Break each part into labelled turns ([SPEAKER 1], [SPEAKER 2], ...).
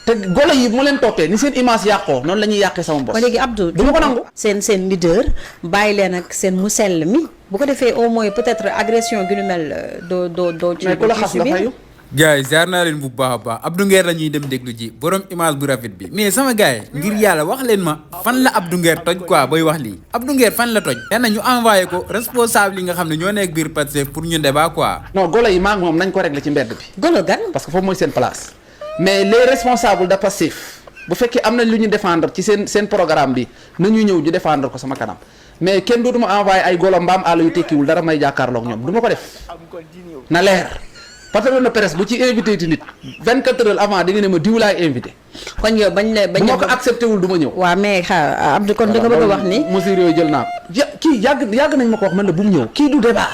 [SPEAKER 1] te golo yi mu leen toppee ni seen image yàqoo noonu la ñuy yàqee sama bopp.
[SPEAKER 2] léegi Abdou
[SPEAKER 1] du ma ko nangu.
[SPEAKER 2] seen leader bàyyi leen ak seen mu sell mi bu ko defee au moins peut-être agression gi nu mel doo ci.
[SPEAKER 1] mais ku la xas nga fayu.
[SPEAKER 3] gars yi jaar naa leen bu baax a baax Abdou Nguer la ñuy dem déglu ji borom image bu rafet bi mais sama gars yi ngir yàlla wax leen ma fan la Abdou Nguer toj quoi booy wax lii Abdou Nguer fan la toj. nee na ñu envoyé ko responsable yi nga xam ne ñoo nekk biir Pastef pour ñu débat quoi.
[SPEAKER 1] non golo yi maa ngi moom nañ ko régler ci mbedd bi.
[SPEAKER 2] golo gan.
[SPEAKER 1] parce que foofu mooy seen place. mais les responsables de Pastef bu fekkee am nañ lu ñu défendre ci seen programme bi nañu ñëw ñu défendre ko sama kanam mais kenn dootuma envoyé ay golo mbaam àll yu tekkiwul dara may jàkkaarloog ñoom du ma ko def na leer. patron de presse bu ci invité ti nit 24 heures avant di nga ne ma diw laay invité.
[SPEAKER 2] kon yow bañ
[SPEAKER 1] bu ma ko accepté wul du ma ñëw.
[SPEAKER 2] waaw mais xaar Abdou kon da nga bëgg a wax ni.
[SPEAKER 1] mesures yooyu jël naa ko. kii yàgg nañ ma ko wax man la bu mu ñëw kii du débat.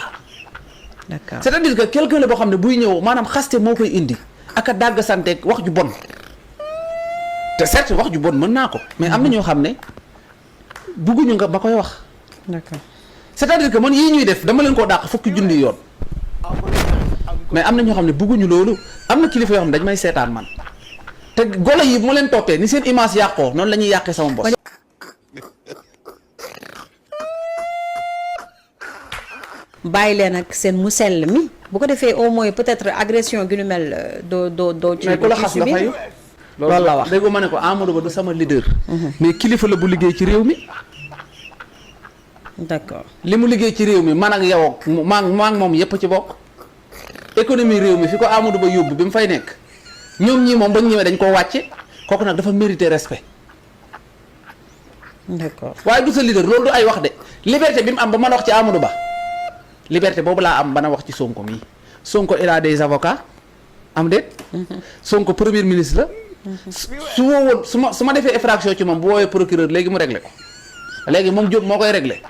[SPEAKER 2] d'accord
[SPEAKER 1] c'est-à-dire que quelqu'un la boo xam ne buy ñëw maanaam xaste moo koy indi ak a dàgg santeeg wax ju bon te certes wax ju bon mën naa ko mais am na ñoo xam ne bugguñu nga ba koy wax.
[SPEAKER 2] d'accord
[SPEAKER 1] c'est-à-dire que man yii ñuy def dama leen koo dàq fukki junni yoon. mais am na ñoo xam ne bëgguñu loolu am na kilifa yoo xam ne dañ may seetaan man te golo yi mu leen toppee ni seen image yàqoo noonu la ñuy yàqee sama bopp.
[SPEAKER 2] bàyyi leen ak seen mu sell mi bu ko defee au moins peut-être agression gi nu mel doo ci.
[SPEAKER 1] mais ku la xas nga fayu.
[SPEAKER 2] loolu la wax
[SPEAKER 1] dégg ma ne ko Amadou Ba du sama leader. mais kilifa la bu liggéey ci réew mi.
[SPEAKER 2] d'accord
[SPEAKER 1] li mu liggéey ci réew mi man ak yow ak maa ngi moom yépp ci bokk. économie réew mi fi ko Amadou Ba yóbbu bi mu fay nekk ñoom ñii moom ba ñu ñëwee dañ koo wàcce kooku nag dafa mériter respect.
[SPEAKER 2] d'accord
[SPEAKER 1] waaye du sa leader loolu du ay wax de liberté bi mu am ba mën a wax ci Amadou Ba liberté boobu laa am bana wax ci Sonko mii Sonko il a des avocats am déet. Sonko premier ministre la. su woowoon su ma defee infraction ci moom bu woowee procureur léegi mu réglé ko léegi moom Diop moo koy réglé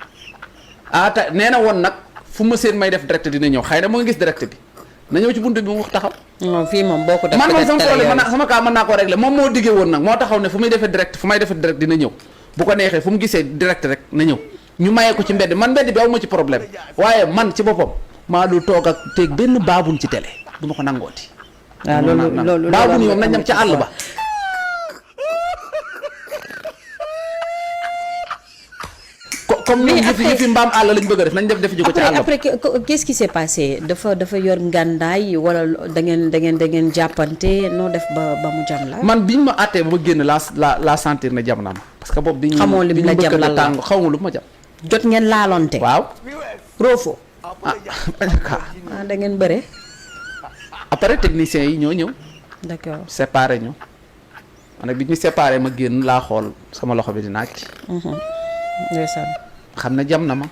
[SPEAKER 1] ta nee na woon nag fu ma seen may def direct dina ñëw xëy na mu ngi gis direct bi na ñëw ci buntu bi mu wax taxaw.
[SPEAKER 2] non fii moom boo ko def
[SPEAKER 1] man moom sama problème sama cas mën naa koo réglé moom moo diggee woon nag moo taxaw ne fu may defee direct dina ñëw bu ko neexee fu mu gisee direct rek na ñëw ñu mayee ko ci mbedd man mbedd bi aw ma ci problème waaye man ci boppam maa du toog ak teeg benn baabun ci télé du ma ko nangooti.
[SPEAKER 2] waaw loolu
[SPEAKER 1] baabun yi moom nañ dem ca àll ba. comme ni fi mbaam àll lañ bëgg a def nañ def ji ko ca àll ba.
[SPEAKER 2] après qu'est-ce qui s'est passé dafa yor ngàndaay wala da ngeen jàppante noo def ba mu jam la.
[SPEAKER 1] man biñ ma àttee ba ma génn laa sentir ne jam na ma parce que boobu biñ
[SPEAKER 2] xamoo lim la jam lan la
[SPEAKER 1] xaw ma lu ma jam.
[SPEAKER 2] jot ngeen laalonte.
[SPEAKER 1] waaw.
[SPEAKER 2] roofo. da ngeen bëre.
[SPEAKER 1] après techniciens yi ñoo ñëw.
[SPEAKER 2] d'accord
[SPEAKER 1] séparé ñu. man nag bi ñu séparé ma génn laa xool sama loxo bi di naaj.
[SPEAKER 2] ndeysaan.
[SPEAKER 1] xam ne jam na ma.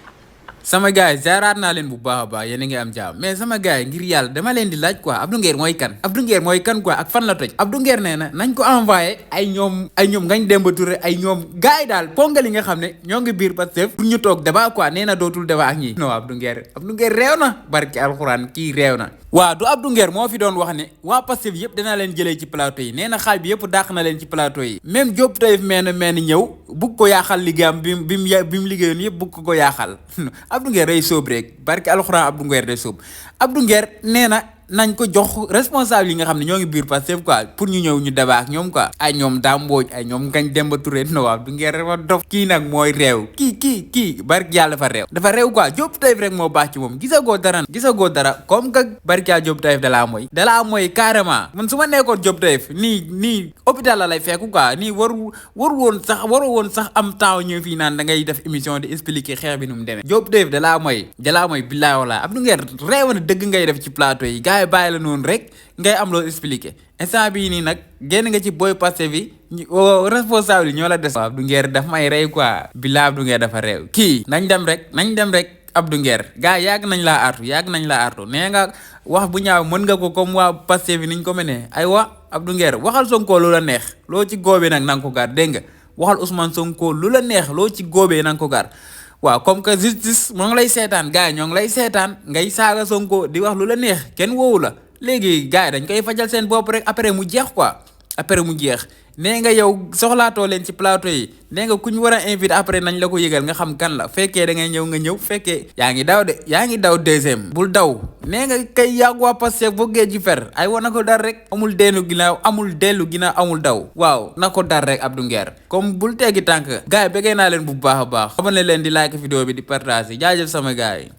[SPEAKER 3] sama gars yi jaaraat naa leen bu baax a baax yéen a ngi am jaam mais sama gars yi ngir yàlla dama leen di laaj quoi Abdou Nguer mooy kan Abdou Nguer mooy kan quoi ak fan la toj Abdou Nguer nee na nañ ko envoyé ay ñoom Ngagne Demba Touré ay ñoom gars yi daal pongal yi nga xam ne ñoo ngi biir Pastef pour ñu toog débat quoi nee na dootul débat ak ñii non Abdou Nguer réew na barki alxuraan kii réew na waaw du Abdou Nguer moo fi doon wax ne waa Pastef yëpp danaa leen jëlee ci plateau yi nee na xaaj bi yëpp dàq na leen ci plateau yi même Diop Taïf meen ñëw bugg ko yaaxal liggéeyam bi mu liggéeyoon yëpp bugg ko yaaxal Abdou Nguer day sóob rek barki alxuraan Abdou Nguer day sóob Abdou Nguer nee na nañ ko jox responsable yi nga xam ne ñoo ngi biir Pastef quoi pour ñu ñëw ñu débat ak ñoom quoi ay ñoom Dame Mbodj ay ñoom Ngagne Demba Touré no Abdou Nguer dafa dof kii nag mooy réew kii barki yàlla dafa réew quoi Diop Taïf rek moo baax ci moom gisagoo dara comme que barki yàlla Diop Taïf dalaa mooy carrément man su ma nekkoon Diop Taïf nii hôpital la lay fekku quoi nii waroo woon sax am temps ñëw fii naan da ngay def émission di expliquer xeex bi nu mu demee Diop Taïf dalaa mooy billaay wala Abdou Nguer réew na dëgg ngay def ci plateau yi bàyyi la noonu rek ngay am loo expliqué instant bii nii nag génn nga ci booy Pastef bi responsable yi ñoo la des Abdou Nguer daf may rey quoi bilaa Abdou Nguer dafa réew kii nañ dem rek Abdou Nguer gars yàgg nañ laa artu nee nga wax bu ñaaw mën nga ko comme waa Pastef bi niñ ko mënee ay Abdou Nguer waxal Sonko lu la neex loo ci góobee nag na nga ko gar dégg nga waxal Ousmane Sonko lu la neex loo ci góobee na nga ko gar waaw comme que justice moo ngi lay seetaan gars yi ñoo ngi lay seetaan ngay saaga Sonko di wax lu la neex kenn woowu la léegi gars yi dañ koy fajal seen bopp rek après mu jeex quoi après mu jeex nee nga yow soxlaatoo leen ci plateau yi nee nga ku ñu war a invité après nañ la ko yëgal nga xam kan la fekkee da ngay ñëw nga ñëw fekkee yaa ngi daw deuxième bul daw nee nga kay yàgg waa Pastef boo géej ji fer ay wa na ko dar rek amul dellu ginnaaw amul daw waaw na ko dar rek Abdou Nguer comme bul teggi tànk gars yi bëggee naa leen bu baax a baax xamal ne leen di like vidéo bi di partager jaajëf sama gars yi